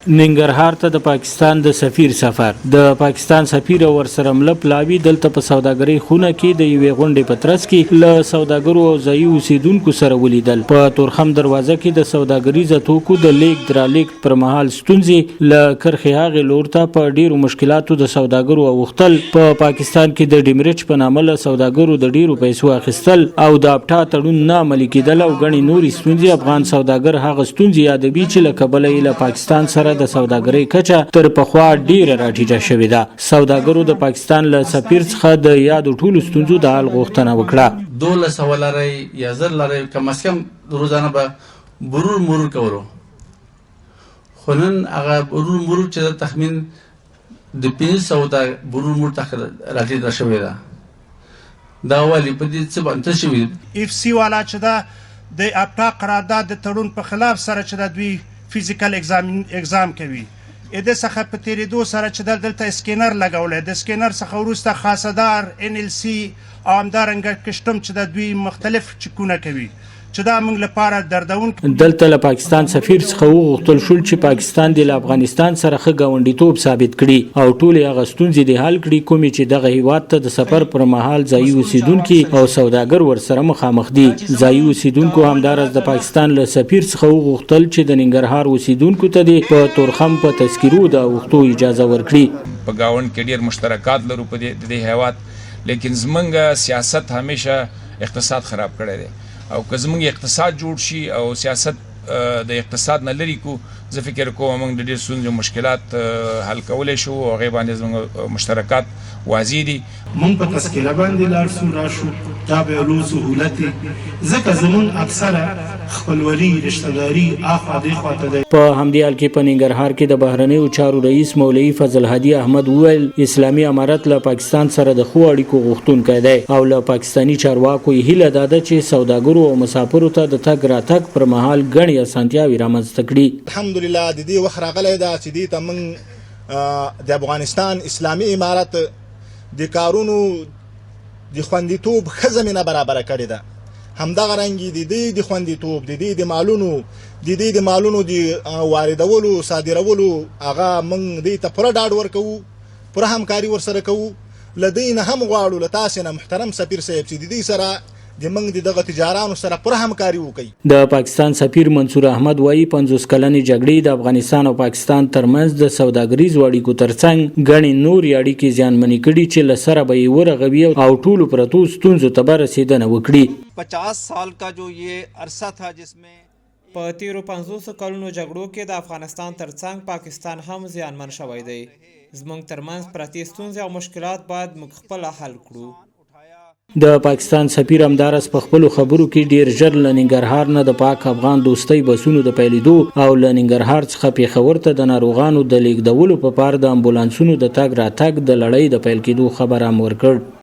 ننګرهار ته د پاکستان د سفیر سفر. د پاکستان سفیر او ورسره مله پلاوي دلته په سوداګرۍ خونه کې د یوې غونډې په ترڅ کې له سوداګرو او ځایي اوسېدونکو سره ولیدل. په تورخم دروازه کې د سوداګریزه توکو د لېږد رالېږد پر مهال ستونزې، له کرښې هغې لور ته په ډېرو مشکلاتو د سوداګرو اوښتل، په پاکستان کې د ډیمریج په نامه له سوداګرو د ډېرو پیسو اخیستل او د اپټا تړون نه عملي کېدل او ګڼې نورې ستونزې افغان سوداګر هغه ستونزې یادوي چې له کبله یې له پاکستان سره د سوداګرۍ کچه تر پخوا ډېره راټیټه شوې ده. سوداګرو د پاکستان له سفیر څخه د یادو ټولو ستونزو د حل غوښتنه وکړه. 1200 لارۍ یا 1000 لارۍ کم از کم روزانه به برور مرور کولو، خو نن هغه برور مرور چې تخمین د 500 ته برور مرور ته راټیټه شوې ده. دا ولې په دې څه باندې شوي؟ اف سي والا چې دا د اپټا قرارداد د تړون په خلاف سره چې دا دوی فزیکل اگزام کوي، د څخه په تیریدو سره چې دلته اسکینر لګولی، د اسکینر څخه وروسته خاصدار ان ال سي او همدارنګه کشتم چې د دوی مختلف چکونه کوي چې دا موږ لپاره دردونکي. دلته له پاکستان سفیر څخه وغوښتل شول چې پاکستان دې له افغانستان سره ښه ګاونډیتوب ثابت کړي او ټولې هغه ستونزې دې حل کړي کومې چې دغه هیواد ته د سفر پر مهال ځایي اوسیدونکي او سوداګر ورسره مخامخ دي. ځایي اوسیدونکو همداراز د پاکستان له سفیر څخه وغوښتل چې د ننګرهار اوسیدونکو ته دې په تورخم په تذکرو د اوښتو اجازه ورکړي. په ګاونډ کې ډیر مشترکات لرو په دې هیواد، لیکن زمونږ سیاست همیشه اقتصاد خراب کړی دی او که زمونږ اقتصاد جوړ شي او سیاست د اقتصاد نه لري کو، زه فکر کوم موږ د ډېر ستونزو مشکلات حل کولی شو او هغې باندې زموږ مشترکات واضح دي. مونږ په تذکره باندې لاړ سو راشو، دا به یو لوی سهولت وي، ځکه زمونږ اکثره خپلولي رشته داري اخوا دېخوا ته دی. په همدې حال کې په ننګرهار کې د بهرنیو چارو رئیس مولوي فضل هادي احمد وویل، اسلامي امارت له پاکستان سره د ښو اړیکو غوښتونکی دی او له پاکستاني چارواکو یې هیله دا ده چې سوداګرو او مسافرو ته د تګ راتګ پر مهال ګڼې اسانتیاوې رامنځته کړي. الحمدلله د دې وخت راغلی ده چې دې ته موږ د افغانستان اسلامي امارت د کارونو د خوندیتوب ښه زمینه برابره کړې ده. همدغه رنګ د دې د خوندیتوب، د دې د مالونو، د دې د مالونو د واردولو صادرولو هغه موږ دې ته پوره ډاډ ورکوو، پوره همکاري ورسره کوو. له دوی نه هم غواړو، له تاسې نه محترم سفیر صاحب، چې د دوی سره د موږ د دغه تجارانو سره پوره همکاري وکړي. د پاکستان سفیر منصور احمد وایي، 50 کلنې جګړې د افغانستان او پاکستان ترمنځ د سوداګریزو اړیکو ترڅنګ ګڼې نورې اړیکې زیانمنې کړي چې له سره به یې ورغوي او ټولو پرتو ستونزو ته به رسېدنه وکړي. 50 سال کا جو یہ عرصہ تھا جس میں په تیرو 50 کلونو جګړو کې د افغانستان ترڅنګ پاکستان هم زیانمن شوی دی. زموږ ترمنځ پرتې ستونزې او مشکلات باید موږ خپله حل کړو. د پاکستان سفیر همداراز په خپلو خبرو کې ډیر ژر له ننګرهار نه د پاک افغان دوستۍ بسونو د پیلېدو او له ننګرهار څخه پېښور ته د ناروغانو د لیږدولو په پار د امبولانسونو د تګ راتګ د لړۍ د پیل کېدو خبر هم ورکړ.